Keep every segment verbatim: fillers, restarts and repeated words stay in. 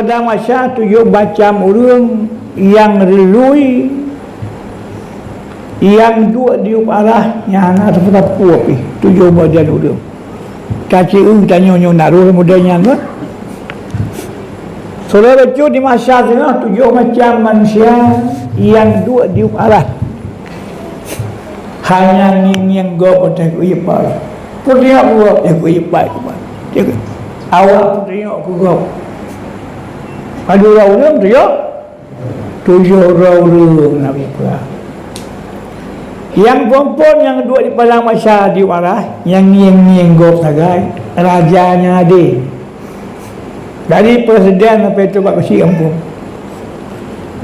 Padang Mahsyar tujoh macam ureuëng nyang reului, nyang duek di u arah nyang hana teupeue-teupeue pih, tujoh model ureuëng. Ka ci eu tanyoe nyoe na roh model nyan, kan? Saudara, di mahsyar singoh tujoh macam manusia nyang duek di u arah. Hana ngieng-ngieng gob watée geuiék pai. Peuteungoh gob, ya geuiék pai keumah. Awak peuteungoh keu gob. Padub droe ureuëng tujoh? Tujoh droe ureuëng na peue. Nyang phon-phon nyang duek di padang mahsyar di u arah, nyang ngieng-ngieng gob sagai, raja nyang adé. Dari presiden sampai tu bak keuchik gampông.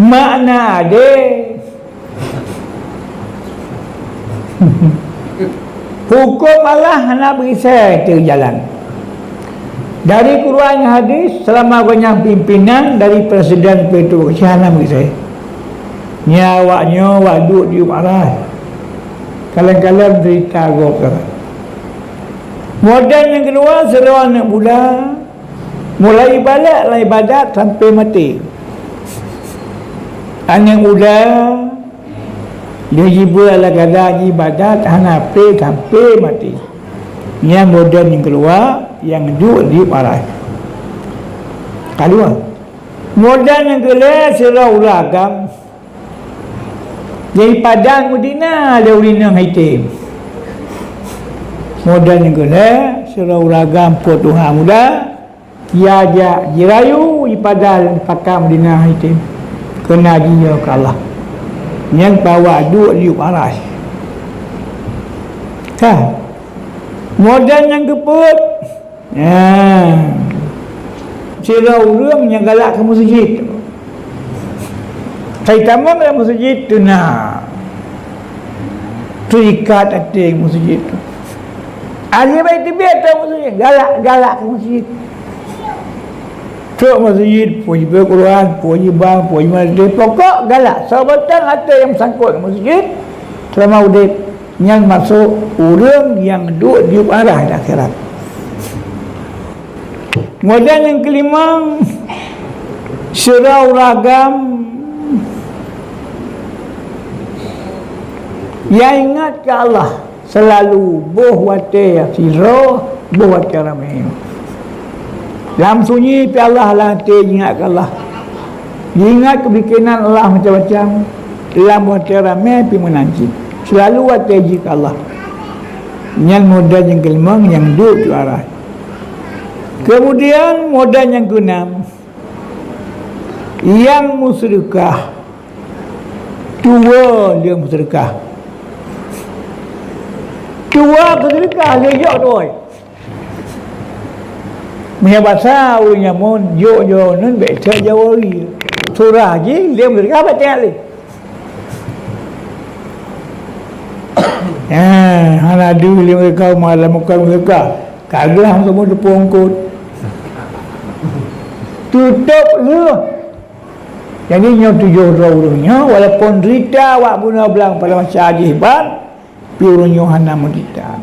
Makna adé, huköm Allah hana beuisée teujalan. Dari Quran ngon hadis, seulama gobnyan pimpénan dari presiden sampai tu bak keuchik hana beuisée. Nyan awak nyoe wak duek di u arah. Kalon-kalon deurita gob. Model nyang keudua, sidroe aneuëk muda, mulai balek lam iébadat sampai maté. Aneuëk muda, lheueh jibeuet ala gada jiiébadat hana preh sampai maté. Nyan model nyang keudua nyang duek di u arah. Ka dua. Model nyang keulhèe, sidroe ureuëng agam. Di padang Madinah lé ureuëng inong item. Model nyang keulhèe, sidroe ureuëng agam po tuha muda, ya jak jirayu di padang, di pakam Madinah item. Keunan jiyue keu Allah. Nyan awak duek di u arah. Ka. Model nyang keupeuet, Nyan, sidroe ureuëng nyang galak keu meuseujid. Ka jitamong lam meuseujid tu na teuikat até meuseujid tu. Akhé baik teubiet ateueh meuseujid, galak, galak keu meuseujid. Trok meuseujid, peue jibeuet Quran, peue jibang, peue jimaté, pokok galak. Saboh teuk até nyang meusangkot meuseujid, seulama udeb. Nyan masôk ureuëng nyang duek di arah di akhirat. Kemudian nyang keulimong, sidroe ureuëng agam nyang ingat keu Allah seulalu, boh watée sidroe, boh watée ramé. Lam sunyi pih Allah, lam até jiingat keu Allah. Jiingat keubikénan Allah macam-macam. Lam watée ramé pih meunan cit. Seulalu watée jih keu Allah. Nyan model nyang keulimong nyang duek di arah. Kemudian model nyang keunam, nyang meuseudeukah. Tuwoe lheueh meuseudeukah. Tuwoe meuseudeukah lheueh jok tuwoe. Meunyoe basa ureuëng nyan mon, jok jaweueb nyan bék that jaweueb ie. Surah jih lheueh meuseudeukah bék that lé. Eh, hana deuh lé meuseudeukah, malam bukan meuseudeukah. Ka glah meuseudeukah teupeu eungkot. Tutôb lheueh. Jadi nyoe tujoh droe ureuëng nyoe, walaupun deurita awak bunoe blang pada masa jih ban, pih ureuëng nyoe hana meudita.